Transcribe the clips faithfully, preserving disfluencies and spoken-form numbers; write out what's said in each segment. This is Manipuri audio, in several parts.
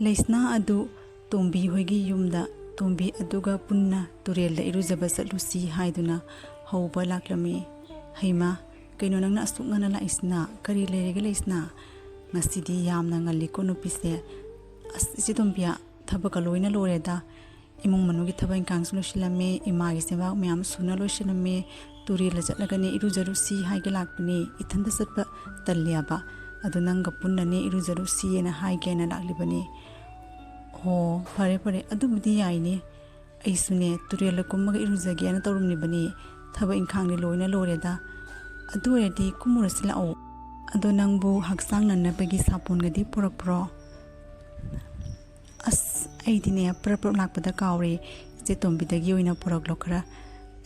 ꯂꯩꯁꯅꯥ ꯑꯗꯨ ꯇꯣꯝꯕꯤ ꯍꯣꯏꯒꯤ ꯌꯨꯝꯗ ꯇꯣꯝꯕꯤ ꯑꯗꯨꯒ ꯄꯨꯟꯅ ꯇꯨꯔꯦꯜꯗ ꯏꯔꯨꯖꯕ ꯆꯠꯂꯨꯁꯤ ꯍꯥꯏꯗꯨꯅ ꯍꯧꯕ ꯂꯥꯛꯂꯝꯃꯤ꯫ "ꯍꯩꯃꯥ, ꯀꯩꯅꯣ ꯅꯪꯅ ꯑꯁꯨꯛ ꯉꯟꯅ ꯂꯥꯛꯏꯁꯤꯅ? ꯀꯔꯤ ꯂꯩꯔꯒꯦ ꯂꯩꯁꯅꯥ? ꯉꯁꯤꯗꯤ ꯌꯥꯝꯅ ꯉꯜꯂꯤꯀꯣ ꯅꯨꯄꯤꯁꯦ꯫ ꯑꯁ, ꯏꯆꯦ ꯇꯣꯝꯕꯤꯌꯥ, ꯊꯕꯛꯀ ꯂꯣꯏꯅ ꯂꯣꯏꯔꯦꯗ꯫ ꯏꯃꯨꯡ ꯃꯅꯨꯡꯒꯤ ꯊꯕꯛ ꯏꯪꯈꯥꯡꯁꯨ ꯂꯣꯏꯁꯤꯜꯂꯝꯃꯦ, ꯏꯃꯥꯒꯤ ꯆꯦꯕꯥꯛ ꯃꯌꯥꯝ ꯁꯨꯅ ꯂꯣꯏꯁꯤꯜꯂꯝꯃꯦ꯫ ꯇꯨꯔꯦꯜꯗ ꯆꯠꯂꯒꯅꯦ ꯏꯔꯨꯖꯔꯨꯁꯤ ꯍꯥꯏꯒꯦ ꯂꯥꯛꯄꯅꯦ꯫ ꯏꯊꯟꯇ ꯆꯠꯄ ꯇꯜꯂꯦꯕ꯫ ꯑꯗꯨ ꯅꯪꯒ ꯄꯨꯟꯅꯅꯦ ꯏꯔꯨꯖꯔꯨꯁꯤꯅ ꯍꯥꯏꯒꯦꯅ ꯂꯥꯛꯂꯤꯕꯅꯦ꯫" "ꯑꯣ, ꯐꯔꯦ ꯐꯔꯦ, ꯑꯗꯨꯕꯨꯗꯤ ꯌꯥꯏꯅꯦ꯫ ꯑꯩꯁꯨꯅꯦ ꯇꯨꯔꯦꯜꯗ ꯀꯨꯝꯃꯒ ꯏꯔꯨꯖꯒꯦꯅ ꯇꯧꯔꯝꯂꯤꯕꯅꯤ꯫ ꯊꯕꯛ ꯏꯪꯈꯥꯡꯗꯤ ꯂꯣꯏꯅ ꯂꯣꯏꯔꯦꯗ꯫ ꯑꯗꯨ ꯑꯣꯏꯔꯗꯤ ꯀꯨꯝꯃꯨꯔꯁꯤ ꯂꯥꯛꯑꯣ꯫ ꯑꯗꯣ ꯅꯪꯕꯨ ꯍꯛꯆꯥꯡ ꯅꯥꯟꯅꯕꯒꯤ ꯁꯥꯄꯣꯟꯒꯗꯤ ꯄꯨꯔꯛꯄ꯭ꯔꯣ?" "ꯑꯁ, ꯑꯩꯗꯤꯅꯦ ꯄ꯭ꯔꯞ ꯄ꯭ꯔꯞ ꯂꯥꯛꯄꯗ ꯀꯥꯎꯔꯦ꯫ ꯏꯆꯦ ꯇꯣꯝꯕꯤꯗꯒꯤ ꯑꯣꯏꯅ ꯄꯨꯔꯛꯂꯣ ꯈꯔ꯫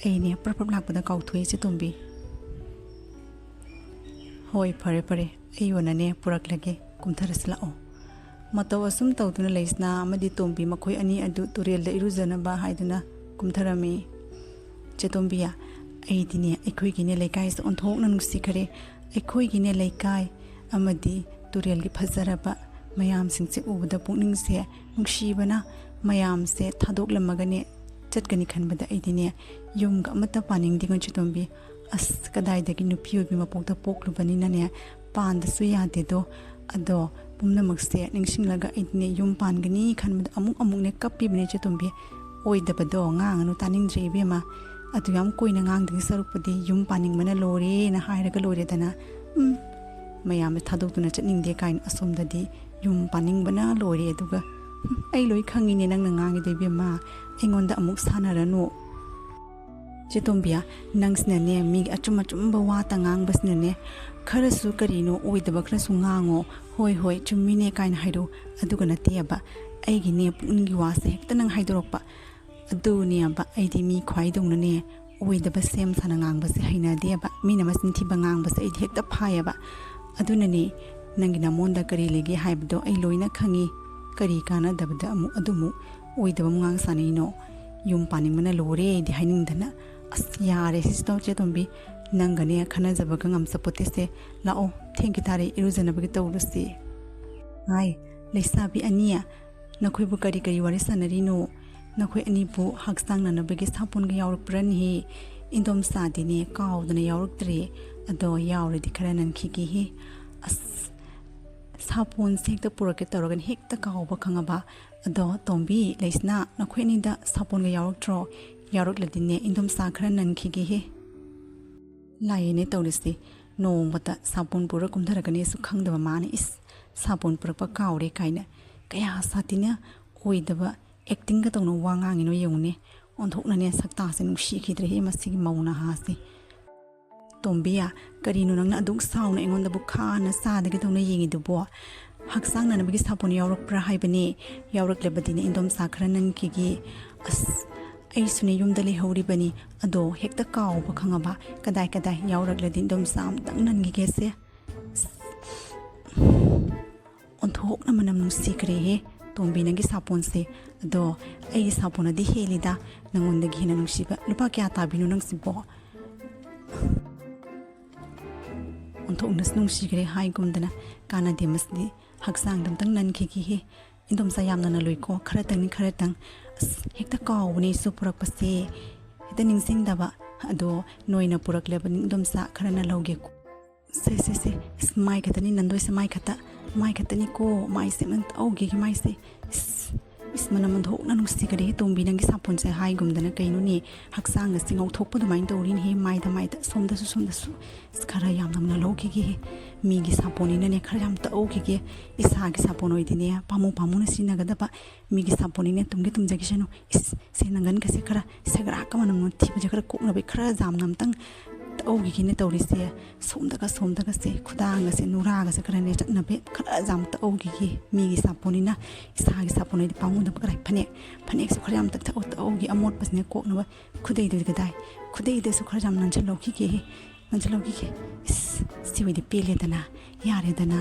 ꯑꯩꯅꯦ ꯄ꯭ꯔꯞ ꯄ꯭ꯔꯞ ꯂꯥꯛꯄꯗ ꯀꯥꯎꯊꯣꯛꯑꯦ ꯏꯆꯦ ꯇꯣꯝꯕꯤ꯫" "ꯍꯣꯏ, ꯐꯔꯦ ꯐꯔꯦ, ꯑꯩ ꯑꯣꯏꯅꯅꯦ ꯄꯨꯔꯛꯂꯒꯦ꯫ ꯀꯨꯝꯊꯔꯁꯤ ꯂꯥꯛꯑꯣ꯫" ꯃꯇꯧ ꯑꯁꯨꯝ ꯇꯧꯗꯨꯅ ꯂꯩꯁꯅꯥ ꯑꯃꯗꯤ ꯇꯣꯝꯕꯤ ꯃꯈꯣꯏ ꯑꯅꯤ ꯑꯗꯨ ꯇꯨꯔꯦꯜꯗ ꯏꯔꯨꯖꯅꯕ ꯍꯥꯏꯗꯨꯅ ꯀꯨꯝꯊꯔꯝꯃꯤ꯫ "ꯆꯦ ꯇꯣꯝꯕꯤꯌꯥ, ꯑꯩꯗꯤꯅꯦ ꯑꯩꯈꯣꯏꯒꯤꯅꯦ ꯂꯩꯀꯥꯏꯁꯦ ꯑꯣꯟꯊꯣꯛꯅ ꯅꯨꯡꯁꯤꯈꯔꯦ꯫ ꯑꯩꯈꯣꯏꯒꯤꯅꯦ ꯂꯩꯀꯥꯏ ꯑꯃꯗꯤ ꯇꯨꯔꯦꯜꯒꯤ ꯐꯖꯔꯕ ꯃꯌꯥꯝꯁꯤꯡꯁꯦ ꯎꯕꯗ ꯄꯨꯛꯅꯤꯡꯁꯦ ꯅꯨꯡꯁꯤꯕꯅ ꯃꯌꯥꯝꯁꯦ ꯊꯥꯗꯣꯛꯂꯝꯃꯒꯅꯦ ꯆꯠꯀꯅꯤ ꯈꯟꯕꯗ ꯑꯩꯗꯤꯅꯦ ꯌꯨꯝꯒ ꯑꯃꯠꯇ ꯄꯥꯅꯤꯡꯗꯦꯉꯣ ꯆꯦ ꯇꯣꯝꯕꯤ꯫ ꯑꯁ, ꯀꯗꯥꯏꯗꯒꯤ ꯅꯨꯄꯤ ꯑꯣꯏꯕꯤ ꯃꯄꯣꯛꯇ ꯄꯣꯛꯂꯨꯕꯅꯤꯅꯅꯦ ꯄꯥꯟꯗꯁꯨ ꯌꯥꯗꯦꯗꯣ꯫ ꯑꯗꯣ ꯄꯨꯝꯅꯃꯛꯁꯦ ꯅꯤꯡꯁꯤꯡꯂꯒ ꯑꯩꯗꯤꯅꯦ ꯌꯨꯝ ꯄꯥꯟꯒꯅꯤ ꯈꯟꯕꯗ ꯑꯃꯨꯛ ꯑꯃꯨꯛꯅꯦ ꯀꯞꯄꯤꯕꯅꯦ ꯆꯦ ꯇꯣꯝꯕꯤ꯫ ꯑꯣꯏꯗꯕꯗꯣ ꯉꯥꯡꯉꯅꯨ, ꯇꯥꯅꯤꯡꯗ꯭ꯔꯦ ꯏꯕꯦꯝꯃ꯫ ꯑꯗꯨ ꯌꯥꯝ ꯀꯨꯏꯅ ꯉꯥꯡꯗꯒꯤ ꯁꯔꯨꯛꯄꯨꯗꯤ ꯌꯨꯝ ꯄꯥꯅꯤꯡꯕꯅ ꯂꯣꯏꯔꯦꯅ ꯍꯥꯏꯔꯒ ꯂꯣꯏꯔꯦꯗꯅ꯫ ꯎꯝ, ꯃꯌꯥꯝꯗ ꯊꯥꯗꯣꯛꯇꯨꯅ ꯆꯠꯅꯤꯡꯗꯦ ꯀꯥꯏꯅ ꯑꯁꯣꯝꯗꯗꯤ ꯌꯨꯝ ꯄꯥꯅꯤꯡꯕꯅ ꯂꯣꯏꯔꯦ꯫ ꯑꯗꯨꯒ, ꯎꯝ, ꯑꯩ ꯂꯣꯏ ꯈꯪꯉꯤꯅꯦ ꯅꯪꯅ ꯉꯥꯡꯉꯤꯗꯣ ꯏꯕꯦꯝꯃ꯫ ꯑꯩꯉꯣꯟꯗ ꯑꯃꯨꯛ ꯁꯥꯟꯅꯔꯅꯨ꯫ ꯆꯦ ꯇꯣꯝꯕꯤꯌꯥ, ꯅꯪꯁꯤꯅꯅꯦ ꯃꯤꯒꯤ ꯑꯆꯨꯝ ꯑꯆꯨꯝꯕ ꯋꯥꯇ ꯉꯥꯡꯕꯁꯤꯅꯅꯦ ꯈꯔꯁꯨ ꯀꯔꯤꯅꯣ ꯑꯣꯏꯗꯕ ꯈꯔꯁꯨ ꯉꯥꯡꯉꯣ꯫ "ꯍꯣꯏ ꯍꯣꯏ, ꯆꯨꯝꯃꯤꯅꯦ" ꯀꯥꯏꯅ ꯍꯥꯏꯔꯨ꯫ ꯑꯗꯨꯒ ꯅꯠꯇꯦꯕ, ꯑꯩꯒꯤꯅꯦ ꯄꯨꯛꯅꯤꯡꯒꯤ ꯋꯥꯁꯦ ꯍꯦꯛꯇ ꯅꯪ ꯍꯥꯏꯗꯣꯔꯛꯄ꯫ ꯑꯗꯨꯅꯦꯕ, ꯑꯩꯗꯤ ꯃꯤ ꯈ꯭ꯋꯥꯏꯗꯧꯅꯅꯦ ꯑꯣꯏꯗꯕ ꯁꯦꯝ ꯁꯥꯅ ꯉꯥꯡꯕꯁꯦ ꯍꯩꯅꯗꯦꯕ꯫ ꯃꯤꯅ ꯃꯆꯤꯟ ꯊꯤꯕ ꯉꯥꯡꯕꯁꯦ ꯑꯩꯗꯤ ꯍꯦꯛꯇ ꯐꯥꯏꯌꯦꯕ꯫ ꯑꯗꯨꯅꯅꯦ, ꯅꯪꯒꯤ ꯅꯃꯣꯟꯗ ꯀꯔꯤ ꯂꯩꯒꯦ ꯍꯥꯏꯕꯗꯣ ꯑꯩ ꯂꯣꯏꯅ ꯈꯪꯉꯤ꯫ ꯀꯔꯤ ꯀꯥꯟꯅꯗꯕꯗ ꯑꯃꯨꯛ ꯑꯗꯨꯃꯨꯛ ꯑꯣꯏꯗꯕ ꯑꯃꯨꯛ ꯉꯥꯡ ꯁꯥꯟꯅꯩꯅꯣ? ꯌꯨꯝ ꯄꯥꯅꯤꯡꯕꯅ ꯂꯣꯏꯔꯦ ꯑꯩꯗꯤ ꯍꯥꯏꯅꯤꯡꯗꯅ꯫ ꯑꯁ, ꯌꯥꯔꯦ ꯁꯤꯁꯇꯔ ꯆꯦ ꯇꯣꯝꯕꯤ, ꯅꯪꯒꯅꯦ ꯈꯟꯅꯖꯕꯒ ꯉꯝꯆꯄꯣꯠꯇꯦꯁꯦ꯫ ꯂꯥꯛꯑꯣ, ꯊꯦꯡꯈꯤ ꯇꯥꯔꯦ, ꯏꯔꯨꯖꯅꯕꯒꯤ ꯇꯧꯔꯨꯁꯤ꯫ ꯉꯥꯏ, "ꯂꯩꯁꯥꯕꯤ ꯑꯅꯤ, ꯅꯈꯣꯏꯕꯨ ꯀꯔꯤ ꯀꯔꯤ ꯋꯥꯔꯤ ꯁꯥꯟꯅꯔꯤꯅꯣ? ꯅꯈꯣꯏ ꯑꯅꯤꯕꯨ ꯍꯛꯆꯥꯡ ꯅꯥꯅꯕꯒꯤ ꯁꯥꯄꯣꯟꯒ ꯌꯥꯎꯔꯛꯄ꯭ꯔꯅꯦꯍꯦ? ꯏꯟꯗꯣꯝꯆꯥꯗꯤꯅꯦ ꯀꯥꯎꯗꯅ ꯌꯥꯎꯔꯛꯇ꯭ꯔꯦ, ꯑꯗꯣ ꯌꯥꯎꯔꯗꯤ ꯈꯔ ꯅꯟꯈꯤꯒꯦꯍꯦ꯫ ꯑꯁ, ꯁꯥꯄꯣꯟꯁꯦ ꯍꯦꯛꯇ ꯄꯨꯔꯛꯀꯦ ꯇꯧꯔꯒꯅ ꯍꯦꯛꯇ ꯀꯥꯎꯕ ꯈꯪꯉꯕ꯫ ꯑꯗꯣ ꯇꯣꯝꯕꯤ, ꯂꯩꯁꯅꯥ, ꯅꯈꯣꯏ ꯑꯅꯤꯗ ꯁꯥꯄꯣꯟꯒ ꯌꯥꯎꯔꯛꯇ꯭ꯔꯣ? ꯌꯥꯎꯔꯛꯂꯗꯤꯅꯦ ꯏꯟꯗꯣꯝꯆꯥ ꯈꯔ ꯅꯟꯈꯤꯒꯦꯍꯦ꯫" ꯂꯥꯛꯑꯦꯅꯦ ꯇꯧꯔꯤꯁꯦ, ꯅꯣꯡꯃꯇ ꯁꯥꯄꯣꯟ ꯄꯨꯔ ꯀꯨꯝꯊꯔꯛꯀꯅꯤꯁꯨ ꯈꯪꯗꯕ ꯃꯥꯅ, ꯏꯁ, ꯁꯥꯄꯣꯟ ꯄꯨꯔꯛꯄ ꯀꯥꯎꯔꯦ ꯀꯥꯏꯅ꯫ ꯀꯌꯥ ꯁꯥꯊꯤꯅ ꯑꯣꯏꯗꯕ ꯑꯦꯛꯇꯤꯡꯒ ꯇꯧꯅ ꯋꯥ ꯉꯥꯡꯉꯤꯅꯣ ꯌꯦꯡꯉꯨꯅꯦ꯫ ꯑꯣꯟꯊꯣꯛꯅꯅꯦ ꯁꯛꯇꯥꯁꯦ ꯅꯨꯡꯁꯤꯈꯤꯗ꯭ꯔꯦꯍꯦ ꯃꯁꯤꯒꯤ ꯃꯧ ꯅꯍꯥꯁꯦ꯫ "ꯇꯣꯝꯕꯤꯌꯥ, ꯀꯔꯤꯅꯣ ꯅꯪꯅ ꯑꯗꯨꯛ ꯁꯥꯎꯅ ꯑꯩꯉꯣꯟꯗꯕꯨ ꯈꯥꯅ ꯆꯥꯗꯒꯦ ꯇꯧꯅ ꯌꯦꯡꯉꯤꯗꯨꯕꯣ? ꯍꯛꯆꯥꯡ ꯅꯥꯅꯕꯒꯤ ꯁꯥꯄꯣꯟ ꯌꯥꯎꯔꯛꯄ꯭ꯔꯥ ꯍꯥꯏꯕꯅꯦ? ꯌꯥꯎꯔꯛꯂꯕꯗꯤꯅꯦ ꯏꯟꯗꯣꯝꯆꯥ ꯈꯔ ꯅꯟꯈꯤꯒꯦ꯫" ꯑꯁ, ꯑꯩꯁꯨꯅꯦ ꯌꯨꯝꯗ ꯂꯩꯍꯧꯔꯤꯕꯅꯤ, ꯑꯗꯣ ꯍꯦꯛꯇ ꯀꯥꯎꯕ ꯈꯪꯉꯕ꯫ ꯀꯗꯥꯏ ꯀꯗꯥꯏ ꯌꯥꯎꯔꯛꯂꯗꯤ ꯏꯟꯗꯣꯝꯆꯥ ꯑꯝꯇꯪ ꯅꯟꯈꯤꯒꯦꯁꯦ꯫ ꯑꯁ, ꯑꯣꯟꯊꯣꯛꯅ ꯃꯅꯝ ꯅꯨꯡꯁꯤꯈ꯭ꯔꯦꯍꯦ ꯇꯣꯝꯕꯤ, ꯅꯪꯒꯤ ꯁꯥꯄꯣꯟꯁꯦ꯫ ꯑꯗꯣ ꯑꯩꯒꯤ ꯁꯥꯄꯣꯟꯅꯗꯤ ꯍꯦꯜꯂꯤꯗ ꯅꯪꯉꯣꯟꯗꯒꯤ ꯍꯦꯟꯅ ꯅꯨꯡꯁꯤꯕ꯫ ꯂꯨꯄꯥ ꯀꯌꯥ ꯇꯥꯕꯤꯅꯣ ꯅꯪꯁꯤꯕꯣ? ꯑꯣꯟꯊꯣꯛꯅꯁꯨ ꯅꯨꯡꯁꯤꯈ꯭ꯔꯦ ꯍꯥꯏꯒꯨꯝꯗꯅ꯫ ꯀꯥꯟꯅꯗꯦ ꯃꯁꯤꯗꯤ, ꯍꯛꯆꯥꯡꯗ ꯑꯝꯇꯪ ꯅꯟꯈꯤꯒꯦꯍꯦ꯫ ꯏꯟꯗꯣꯝꯆꯥ, ꯌꯥꯝꯅ ꯅꯜꯂꯣꯏꯀꯣ, ꯈꯔꯇꯪꯅꯤ, ꯈꯔꯇꯪ꯫ ꯑꯁ, ꯍꯦꯛꯇ ꯀꯥꯎꯕꯅꯦ ꯑꯩꯁꯨ ꯄꯨꯔꯛꯄꯁꯦ, ꯍꯦꯛꯇ ꯅꯤꯡꯁꯤꯡꯗꯕ꯫ ꯑꯗꯣ ꯅꯣꯏꯅ ꯄꯨꯔꯛꯂꯕꯅꯤ ꯏꯟꯗꯣꯝꯆꯥ, ꯈꯔ ꯅꯜꯍꯧꯒꯦꯀꯣ꯫ ꯁꯦ, ꯁꯦ, ꯁꯦ, ꯑꯁ, ꯃꯥꯏ ꯈꯛꯇꯅꯤ ꯅꯟꯗꯣꯏꯁꯦ, ꯃꯥꯏ ꯈꯛꯇ, ꯃꯥꯏ ꯈꯛꯇꯅꯤꯀꯣ, ꯃꯥꯏꯁꯦ ꯑꯝꯇ ꯇꯛꯍꯧꯈꯤꯒꯦ, ꯃꯥꯏꯁꯦ꯫ ꯏꯁ, ꯏꯁ, ꯃꯅꯝ ꯑꯣꯟꯊꯣꯛꯅ ꯅꯨꯡꯁꯤꯈꯔꯦ ꯇꯣꯝꯕꯤ, ꯅꯪꯒꯤ ꯁꯥꯄꯣꯟꯁꯦ ꯍꯥꯏꯒꯨꯝꯗꯅ꯫ ꯀꯩꯅꯣꯅꯦ, ꯍꯛꯆꯥꯡ ꯑꯁꯤ ꯉꯧꯊꯣꯛꯄ ꯑꯗꯨꯃꯥꯏꯅ ꯇꯧꯔꯤꯅꯦꯍꯦ, ꯃꯥꯏꯗ, ꯃꯥꯏꯗ, ꯁꯣꯝꯗꯁꯨ, ꯁꯣꯝꯗꯁꯨ꯫ ꯑꯁ, ꯈꯔ ꯌꯥꯝ ꯅꯝꯅ ꯂꯧꯈꯤꯒꯦꯍꯦ, ꯃꯤꯒꯤ ꯁꯥꯄꯣꯟꯅꯤꯅꯅꯦ, ꯈꯔ ꯌꯥꯝ ꯇꯛꯍꯧꯈꯤꯒꯦ꯫ ꯏꯁꯥꯒꯤ ꯁꯥꯄꯣꯟ ꯑꯣꯏꯗꯤꯅꯦ, ꯄꯥꯝꯃꯨ ꯄꯥꯝꯃꯨꯅ ꯁꯤꯖꯤꯟꯅꯒꯗꯕ, ꯃꯤꯒꯤ ꯁꯥꯄꯣꯟꯅꯤꯅꯦ, ꯇꯨꯝꯒꯦ ꯇꯨꯝꯖꯈꯤꯁꯅꯨ꯫ ꯏꯁ, ꯁꯦ, ꯅꯪꯒꯟꯒꯁꯦ ꯈꯔ ꯁꯦꯒ꯭ꯔꯥꯛꯀ ꯃꯅꯝ ꯅꯝꯊꯤꯕꯁꯦ ꯈꯔ ꯀꯣꯛꯅꯕ ꯈꯔ ꯌꯥꯝꯅ ꯑꯝꯇꯪ ꯇꯛꯍꯧꯈꯤꯒꯦꯅꯦ ꯇꯧꯔꯤꯁꯦ꯫ ꯁꯣꯝꯗꯒ ꯁꯣꯝꯗꯒꯁꯦ, ꯈꯨꯗꯥꯡꯒꯁꯦ, ꯅꯨꯔꯥꯒꯁꯦ ꯈꯔꯅꯦ ꯆꯠꯅꯕ ꯈꯔ ꯌꯥꯝ ꯇꯛꯍꯧꯈꯤꯒꯦ꯫ ꯃꯤꯒꯤ ꯁꯥꯄꯣꯟꯅꯤꯅ ꯏꯁꯥꯒꯤ ꯁꯥꯄꯣꯟ ꯑꯣꯏꯗꯤ ꯄꯥꯝꯃꯨꯗꯕ ꯀꯔꯥꯏ꯫ ꯐꯅꯦꯛ, ꯐꯅꯦꯛꯁꯨ ꯈꯔ ꯌꯥꯝ ꯇꯛꯊꯛ-, ꯇꯛꯍꯧꯒꯦ, ꯑꯃꯣꯠꯄꯁꯤꯅ ꯀꯣꯛꯅꯕ꯫ ꯈꯨꯗꯩꯗꯨꯗꯤ ꯀꯗꯥꯏ? ꯈꯨꯗꯩꯗꯨꯁꯨ ꯈꯔ ꯌꯥꯝ ꯅꯟꯁꯤꯜꯍꯧꯈꯤꯒꯦ, ꯅꯟꯁꯤꯜꯍꯧꯈꯤꯒꯦ꯫ ꯏꯁ, ꯁꯤ ꯑꯣꯏꯗꯤ ꯄꯦꯜꯂꯦꯗꯅ, ꯌꯥꯔꯦꯗꯅ꯫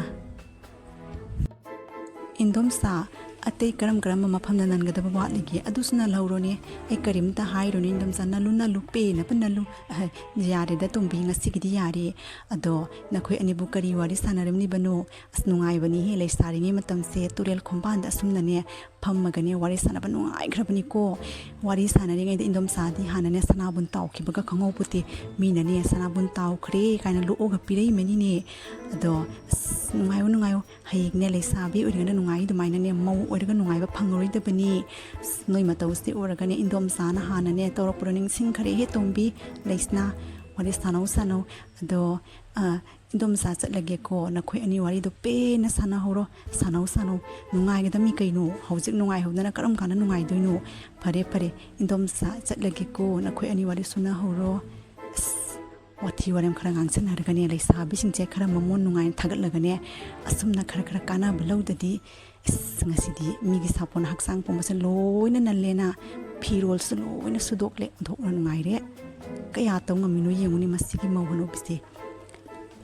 ꯏꯟꯗꯣꯝꯆꯥ, ꯑꯇꯩ ꯀꯔꯝ ꯀꯔꯝꯕ ꯃꯐꯝꯗ ꯅꯟꯒꯗꯕ ꯋꯥꯠꯂꯤꯒꯦ? ꯑꯗꯨꯁꯨ ꯅꯜꯍꯧꯔꯣꯅꯦ꯫ ꯑꯩ ꯀꯔꯤꯝꯇ ꯍꯥꯏꯔꯨꯅꯦ, ꯏꯟꯗꯣꯝꯆꯥ, ꯅꯜꯂꯨ, ꯅꯜꯂꯨ, ꯄꯦꯟꯅꯕ ꯅꯜꯂꯨ꯫ ꯑꯍ, ꯌꯥꯔꯦꯗ ꯇꯣꯝꯕꯤ, ꯉꯁꯤꯒꯤꯗꯤ ꯌꯥꯔꯦ꯫ ꯑꯗꯣ ꯅꯈꯣꯏ ꯑꯅꯤꯕꯨ ꯀꯔꯤ ꯋꯥꯔꯤ ꯁꯥꯟꯅꯔꯝꯂꯤꯕꯅꯣ? ꯑꯁ, ꯅꯨꯡꯉꯥꯏꯕꯅꯤꯍꯦ, ꯂꯩꯁꯥꯔꯤꯉꯩ ꯃꯇꯝꯁꯦ ꯇꯨꯔꯦꯜ ꯈꯣꯡꯕꯥꯟꯗ ꯑꯁꯨꯝꯅꯅꯦ ꯐꯝꯃꯒꯅꯦ ꯋꯥꯔꯤ ꯁꯥꯟꯅꯕ ꯅꯨꯡꯉꯥꯏꯈ꯭ꯔꯕꯅꯤꯀꯣ꯫ ꯋꯥꯔꯤ ꯁꯥꯟꯅꯔꯤꯉꯩꯗ ꯏꯟꯗꯣꯝꯆꯥꯗꯤ ꯍꯥꯟꯅꯅꯦ ꯁꯅꯥꯕꯨꯟ ꯇꯥꯎꯈꯤꯕꯒ ꯈꯪꯍꯧꯄꯣꯠꯇꯦ꯫ ꯃꯤꯅꯅꯦ ꯁꯅꯥꯕꯨꯟ ꯇꯥꯎꯈ꯭ꯔꯦ ꯀꯥꯏꯅ ꯂꯣꯛꯑꯒ ꯄꯤꯔꯛꯏꯃꯅꯤꯅꯦ꯫ ꯑꯗꯣ ꯑꯁ, ꯅꯨꯡꯉꯥꯏꯌꯨ, ꯅꯨꯡꯉꯥꯏꯌꯨ꯫ ꯍꯌꯦꯡꯅꯦ ꯂꯩꯁꯥꯕꯤ ꯑꯣꯏꯔꯤꯉꯩꯗ ꯅꯨꯡꯉꯥꯏ ꯑꯗꯨꯃꯥꯏꯅꯅꯦ ꯃꯧ ꯑꯣꯏꯔꯒ ꯅꯨꯡꯉꯥꯏꯕ ꯐꯪꯉꯔꯣꯏꯗꯕꯅꯤ꯫ ꯑꯁ, ꯅꯣꯏ ꯃꯇꯧꯁꯦ ꯎꯔꯒꯅꯦ ꯏꯟꯗꯣꯝꯆꯥꯅ ꯍꯥꯟꯅꯅꯦ ꯇꯧꯔꯛꯄꯗꯣ ꯅꯤꯡꯁꯤꯡꯈ꯭ꯔꯦꯍꯦ ꯇꯣꯝꯕꯤ꯫ ꯂꯩꯁꯅꯥ, ꯋꯥꯔꯤ ꯁꯥꯟꯅꯧ, ꯁꯥꯟꯅꯧ꯫ ꯑꯗꯣ, ꯑ, ꯏꯟꯗꯣꯝꯆꯥ ꯆꯠꯂꯒꯦꯀꯣ, ꯅꯈꯣꯏ ꯑꯅꯤ ꯋꯥꯔꯤꯗꯣ ꯄꯦꯟꯅ ꯁꯥꯟꯅꯍꯧꯔꯣ꯫ ꯁꯥꯟꯅꯧ, ꯁꯥꯟꯅꯧ꯫ ꯅꯨꯡꯉꯥꯏꯒꯗꯕꯅꯤ ꯀꯩꯅꯣ? ꯍꯧꯖꯤꯛ ꯅꯨꯡꯉꯥꯏꯍꯧꯗꯅ ꯀꯔꯝ ꯀꯥꯟꯗ ꯅꯨꯡꯉꯥꯏꯗꯣꯏꯅꯣ? ꯐꯔꯦ, ꯐꯔꯦ, ꯏꯟꯗꯣꯝꯆꯥ ꯆꯠꯂꯒꯦꯀꯣ, ꯅꯈꯣꯏ ꯑꯅꯤ ꯋꯥꯔꯤ ꯁꯨꯅꯍꯧꯔꯣ꯫ ꯑꯁ, ꯋꯥꯊꯤ ꯋꯥꯔꯦꯝ ꯈꯔ ꯉꯥꯡꯁꯟꯅꯔꯒꯅꯦ, ꯂꯩꯁꯥꯕꯤꯁꯤꯡꯁꯦ ꯈꯔ ꯃꯃꯣꯟ ꯅꯨꯡꯉꯥꯏꯅ ꯊꯥꯒꯠꯂꯒꯅꯦ, ꯑꯁꯨꯝꯅ ꯈꯔ ꯈꯔ ꯀꯥꯟꯅꯕ ꯂꯧꯗꯗꯤ, ꯑꯁ, ꯉꯁꯤꯗꯤ ꯃꯤꯒꯤ ꯁꯥꯄꯣꯟ ꯍꯛꯆꯥꯡ ꯄꯨꯝꯕꯁꯦ ꯂꯣꯏꯅ ꯅꯜꯂꯦꯅ, ꯐꯤꯔꯣꯜꯁꯨ ꯂꯣꯏꯅ ꯁꯨꯗꯣꯛꯂꯦ, ꯑꯣꯟꯊꯣꯛꯅ ꯅꯨꯡꯉꯥꯏꯔꯦ꯫ ꯀꯌꯥ ꯇꯧ ꯉꯝꯃꯤꯅꯣ ꯌꯦꯡꯉꯨꯅꯦ ꯃꯁꯤꯒꯤ ꯃꯧ ꯍꯅꯨꯕꯤꯁꯦ꯫